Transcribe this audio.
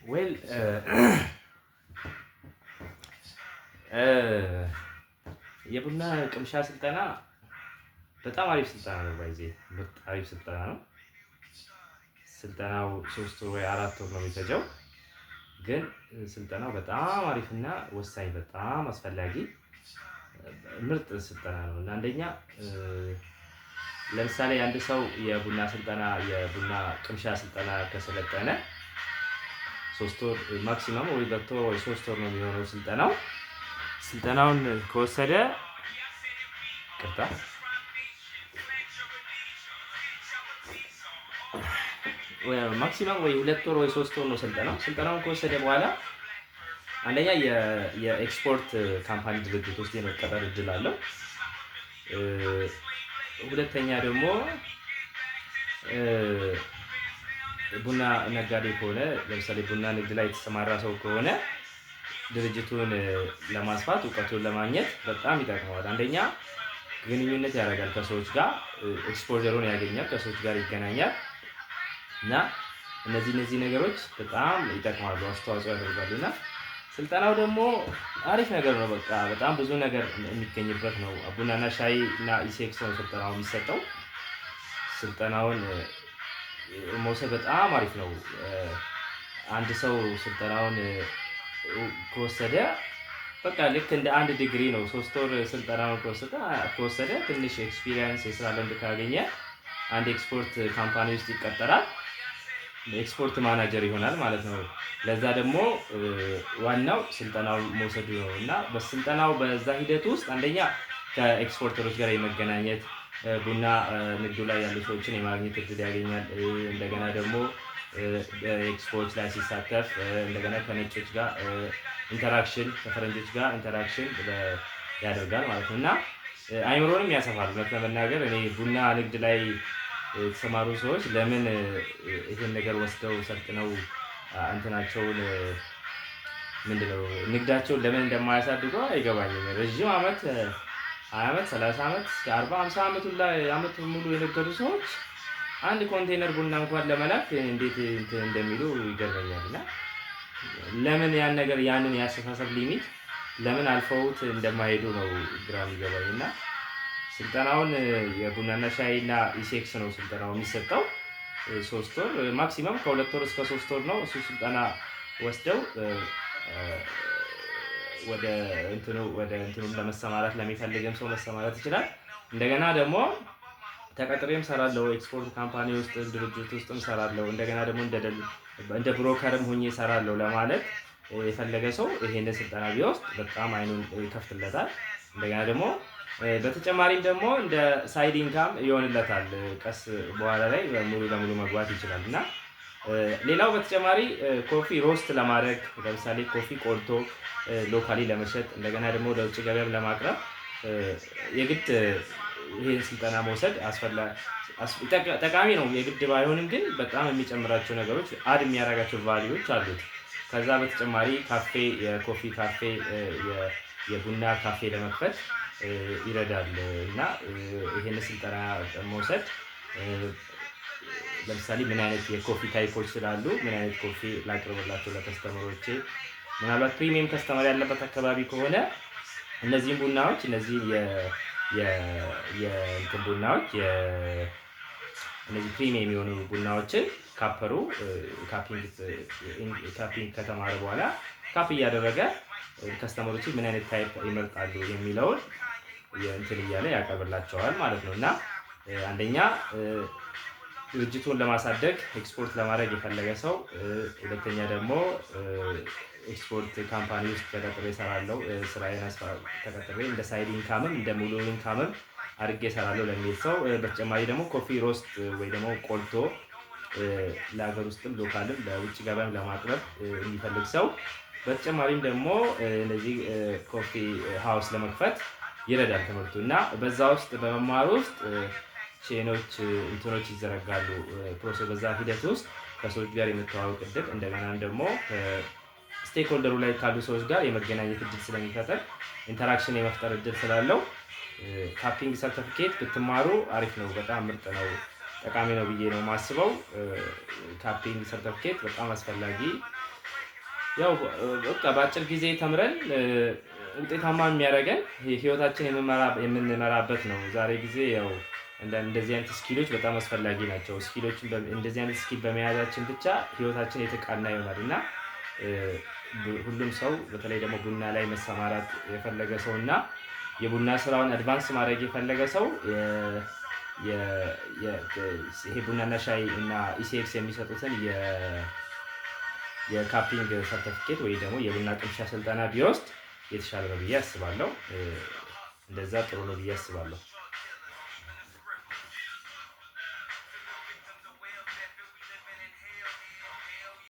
Well, የቡና ቅምሻ ስልጠና በጣም አሪፍ ስልጠና ነው። By the way ምርጥ አሪፍ ስልጠና ነው። ስልጠናው 3 ወር ወይ 4 ወር ነው የሚፈጀው። ግን ስልጠናው በጣም አሪፍና ወሳኝ፣ በጣም አስፈላጊ ምርጥ ስልጠና ነው። እና አንደኛ ለምሳሌ አንድ ሰው የቡና ስልጠና፣ የቡና ቅምሻ ስልጠና ከሰለጠነ 3 ወር maximum፣ ወይ 2 ወር ወይ 3 ወር ነው የሚሆነው ስልጠናው። ስልጠናውን ከወሰደ፣ ይቅርታ፣ maximum ወይ 2 ወር ወይ 3 ወር ነው ስልጠናው። ስልጠናውን ከወሰደ በኋላ አንደኛ የ export company ድርጅት ውስጥ የመቀጠር እድል አለው። ሁለተኛ ደግሞ ቡና ነጋዴ ከሆነ፣ ለምሳሌ ቡና ንግድ ላይ የተሰማራ ሰው ከሆነ ድርጅቱን ለማስፋት፣ እውቀቱን ለማግኘት በጣም ይጠቅመዋል። አንደኛ ግንኙነት ያደርጋል ከሰዎች ጋር፣ exposure ኡን ያገኛል፣ ከሰዎች ጋር ይገናኛል እና እነዚህ ነገሮች በጣም ይጠቅማሉ፣ አስተዋጽኦ ያደርጋሉ። እና ስልጠናው ደግሞ አሪፍ ነገር ነው። በቃ በጣም ብዙ ነገር የሚገኝበት ነው። ቡናና ሻይ እና ECX ነው ስልጠናው የሚሰጠው። ስልጠናውን መውሰድ በጣም አሪፍ ነው። አንድ ሰው ስልጠናውን ከወሰደ በቃ ልክ እንደ አንድ ዲግሪ ነው። 3 ወር ስልጠናውን ከወሰደ፣ ትንሽ experience፣ የስራ ልምድ ካገኘ አንድ export company ውስጥ ይቀጠራል። Export manager ይሆናል ማለት ነው። ለዛ ደግሞ ዋናው ስልጠናው መውሰዱ ነው። እና በስልጠናው በዛ ሂደት ውስጥ አንደኛ ከ exporter ኦች ጋር የመገናኘት፣ ቡና ንግዱ ላይ ያሉ ሰዎችን የማግኘት እድል ያገኛል። እንደገና ደግሞ ኤክስፖዎች ላይ ሲሳተፍ እንደገና ከነጮች ጋር interaction፣ ከፈረንጆች ጋር interaction ያደርጋል ማለት ነው። እና አይምሮንም ያሰፋል። እውነት ለመናገር እኔ ቡና ንግድ ላይ የተሰማሩ ሰዎች ለምን ይሄን ነገር ወስደው ሰልጥነው እንትናቸውን፣ ምንድነው፣ ንግዳቸውን ለምን እንደማያሳድጉ አይገባኝም። ረዥም ዓመት፣ 20 ዓመት፣ 30 ዓመት፣ እስከ 40፣ 50 ዓመቱ ላይ ዓመት ሙሉ የነገዱ ሰዎች አንድ ኮንቴነር ቡና እንኳን ለመላክ እንዴት እንትን እንደሚሉ ይገርመኛል። እና ለምን ያን ነገር፣ ያንን የአስተሳሰብ limit ለምን አልፈውት እንደማይሄዱ ነው ግራ የሚገባኝ። እና ስልጠናውን የቡናና ሻይ እና ECX ነው ስልጠናው የሚሰጠው። 3 ወር maximum፣ ከ2 ወር እስከ 3 ወር ነው። እሱ ስልጠና ወስደው ወደ እንትኑ ለመሰማራት ለሚፈልግም ሰው መሰማራት ይችላል። እንደገና ደግሞ ተቀጥሬም ሰራለሁ፣ export company ውስጥ፣ ድርጅት ውስጥም ሰራለሁ። እንደገና ደግሞ እንደ broker ም ሆኜ ሰራለሁ ለማለት የፈለገ ሰው ይሄንን ስልጠና ቢወስድ በጣም አይኑን ይከፍትለታል። እንደገና ደግሞ በተጨማሪም ደግሞ እንደ side income ይሆንለታል። ቀስ በኋላ ላይ ሙሉ ለሙሉ መግባት ይችላል። እና ሌላው በተጨማሪ coffee roast ለማድረግ፣ ለምሳሌ coffee ቆልቶ locally ለመሸጥ፣ እንደገና ደግሞ ለውጭ ገበያም ለማቅረብ የግድ ይህን ስልጠና መውሰድ ጠቃሚ ነው። የግድ ባይሆንም ግን በጣም የሚጨምራቸው ነገሮች፣ add የሚያደርጋቸው value ዎች አሉት። ከዛ በተጨማሪ ካፌ፣ የ coffee ካፌ፣ የቡና ካፌ ለመክፈት ይረዳል። እና ይህን ስልጠና መውሰድ ለምሳሌ ምን አይነት የ coffee type ኦች ስላሉ፣ ምን አይነት coffee ላቅርብላቸው ለ customer ኦቼ፣ ምናልባት premium customer ያለበት አካባቢ ከሆነ እነዚህን ቡናዎች፣ እነዚህን የእንትን ቡናዎች፣ እነዚህ premium የሆኑ ቡናዎችን cupper ኡ cupping ከተማረ በኋላ cup እያደረገ customer ኦች ምን አይነት type ይመርጣሉ የሚለውን እንትን እያለ ያቀርብላቸዋል ማለት ነው። እና አንደኛ ድርጅቱን ለማሳደግ፣ ኤክስፖርት ለማድረግ የፈለገ ሰው፣ ሁለተኛ ደግሞ export company ውስጥ ተቀጥሬ እሰራለሁ፣ ስራዬን ተቀጥሬ እንደ side income ም እንደ ሙሉ income ም አድርጌ እሰራለሁ ለሚል ሰው፣ በተጨማሪ ደግሞ coffee roast ወይ ደግሞ ቆልቶ ለሀገር ውስጥም local ም ለውጭ ገበያም ለማቅረብ የሚፈልግ ሰው፣ በተጨማሪም ደግሞ እነዚህ coffee house ለመክፈት ይረዳል ትምህርቱ። እና በዛ ውስጥ በመማር ውስጥ chain ኦች፣ እንትኖች ይዘረጋሉ። Process በዛ ሂደት ውስጥ ከሰዎች ጋር የመተዋወቅ እድል፣ እንደገናም ደግሞ stakeholder ኡ ላይ ካሉ ሰዎች ጋር የመገናኘት እድል ስለሚፈጠር፣ interaction የመፍጠር እድል ስላለው cupping ሰርተፊኬት ብትማሩ አሪፍ ነው። በጣም ምርጥ ነው፣ ጠቃሚ ነው ብዬ ነው የማስበው። Cupping ሰርተፊኬት በጣም አስፈላጊ ያው በቃ በአጭር ጊዜ ተምረን ውጤታማ የሚያደርገን ህይወታችን የምንመራበት ነው። ዛሬ ጊዜ ያው እንደዚህ አይነት skill ኦች በጣም አስፈላጊ ናቸው። Skill ኦችን እንደዚህ አይነት skill በመያዛችን ብቻ ህይወታችን የተቃና ይሆናል። እና ሁሉም ሰው፣ በተለይ ደግሞ ቡና ላይ መሰማራት የፈለገ ሰው እና የቡና ስራውን advance ማድረግ የፈለገ ሰው፣ ይሄ ቡናና ሻይ እና ECX የሚሰጡትን የ cupping ሰርተፊኬት ወይ ደግሞ የቡና ቅምሻ ስልጠና ቢወስድ የተሻለ ነው ብዬ አስባለሁ። እንደዛ ጥሩ ነው ብዬ አስባለሁ።